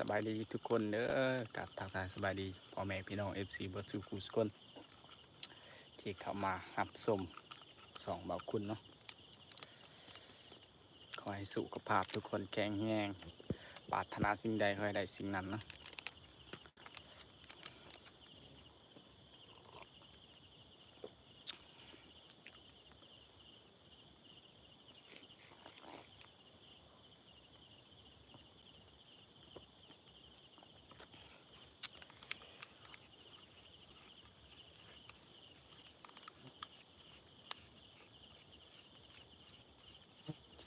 ສະບາຍດີທຸກຄົນເດີ ກັບທັກທາຍສະບາຍດີພໍ່ແມ່ພີ່ນ້ອງ ເອັຟຊີ ເບິດສູ່ຜູ້ສູ່ຄົນ ທີ່ເຂົ້າມາຮັບຊົມຊ່ອງບ່າວຄຸນເນາະ. ຂໍໃຫ້ສຸຂະພາບທຸກຄົນແຂງແຮງ, ປາດຖະໜາສິ່ງໃດຂໍໃຫ້ໄດ້ສິ່ງນັ້ນເນາະ.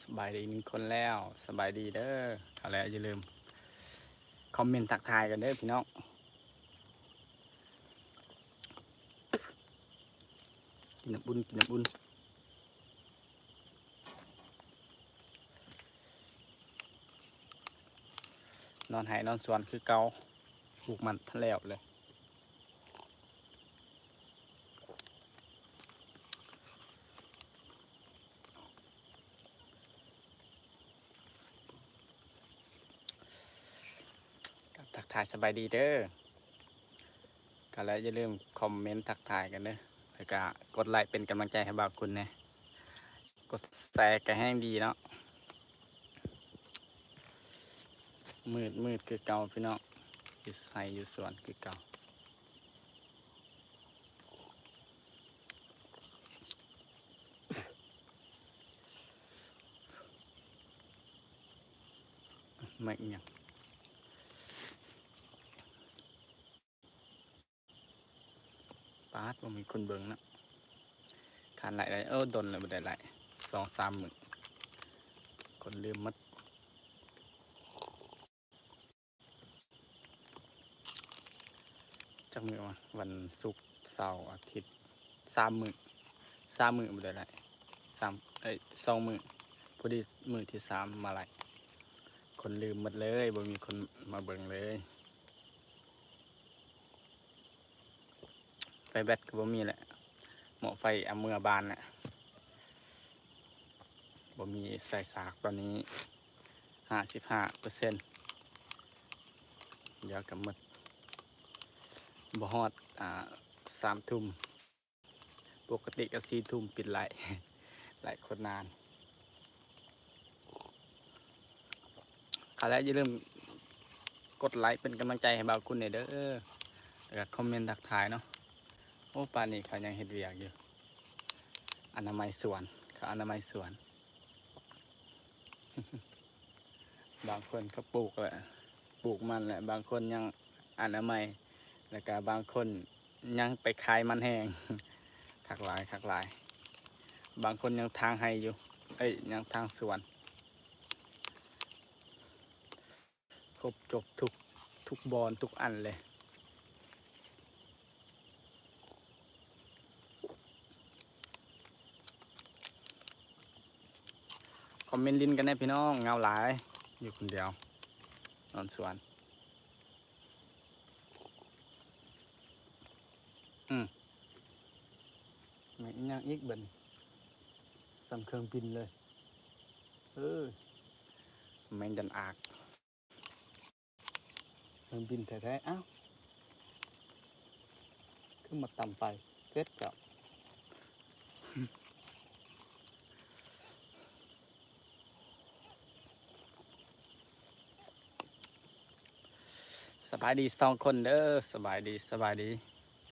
ສະບາຍດີໜຶ່ງຄົນແລ້ວ ສະບາຍດີເດີ. ເຂົ້າແລ້ວຢ່າລືມຄອມເມັນທັກທາຍກັນເດີພີ່ນ້ອງ. ກິນນ້ຳອຸ່ນ ກິນນ້ຳອຸ່ນ. ນອນໄຮ່ນອນສວນຄືເກົ່າ ປູກມັນທັນແລ້ວເລີຍ. ກະທັກທາຍສະບາຍດີເດີ. ກະແລ້ວຢ່າລືມຄອມເມັນທັກທາຍກັນເດີ ແລ້ວກະກົດໄລເປັນກຳລັງໃຈໃຫ້ບ່າວຄຸນແດ່. ກົດແຊກະແຮງດີເນາະ. ມືດ ມືດຄືເກົ່າພີ່ນ້ອງ ຢູ່ໄຮ່ຢູ່ສວນຄືເກົ່າ. ໄມ້ອີ່ຫຍັງ? ປາດ ບໍ່ມີຄົນເບິ່ງເນາະ. ຄານໄລໄດ້ ໂອ້ ດົນແລ້ວບໍ່ໄດ້ໄລ ສອງສາມມື້ ຄົນລືມໝົດ. ຈັກມື້ວະ ວັນສຸກ ເສົາ ອາທິດ ສາມມື້ ສາມມື້ບໍ່ໄດ້ໄລ ສາມ ເອີຍ ສອງມື້. ພໍດີມື້ທີສາມມາໄລ ຄົນລືມໝົດເລີຍ ບໍ່ມີຄົນມາເບິ່ງເລີຍ. ໄຟແບັດກະບໍ່ມີແຫຼະ ໝໍ້ໄຟເອົາເມືອບ້ານແຫຼະ ບໍ່ມີສາຍສາກ ຕອນນີ້ຫ້າສິບຫ້າເປີເຊັນ ດຽວກະໝົດ ບໍ່ຮອດ ອາ ສາມທຸ່ມ. ປົກກະຕິກະສີ່ທຸ່ມປິດໄລ ໄລໂຄດນານ. ເຂົ້າແລ້ວຢ່າລືມກົດໄລເປັນກຳລັງໃຈໃຫ້ບ່າວຄຸນແດ່ເດີ ແລ້ວກະຄອມເມັນທັກທາຍເນາະ. ໂອ້ ປານນີ້ເຂົາຍັງເຮັດວຽກຢູ່ ອະນາໄມສວນ ເຂົາອະນາໄມສວນ. ບາງຄົນກະປູກແຫຼະ ປູກມັນແຫຼະ ບາງຄົນຍັງອະນາໄມ ແລ້ວກະບາງຄົນຍັງໄປຂາຍມັນແຮງ. ຄັກຫຼາຍ ຄັກຫຼາຍ. ບາງຄົນຍັງຖາງໄຮ່ຢູ່ ເອີຍ ຍັງຖາງສວນ. ຄົບຈົບທຸກ ທຸກບ່ອນທຸກອັນເລີຍ. ຄອມເມັນຫຼິ້ນກັນແດ່ພີ່ນ້ອງ ເຫງົາຫຼາຍ ຢູ່ຄົນດຽວ ນອນສວນ. ອືມ ແມ່ນອີ່ຫຍັງອີກບັດນີ້ ສ່ຳເຄື່ອງບິນເລີຍ. ເອີ ແມ່ນຈັນອາກ ເຄື່ອງບິນແທ້ໆ. ອ້າວ ຄືມາຕຳໄຟເຈັດເຈົ້າ. ສະບາຍດີສອງຄົນເດີ ສະບາຍດີ ສະບາຍດີ.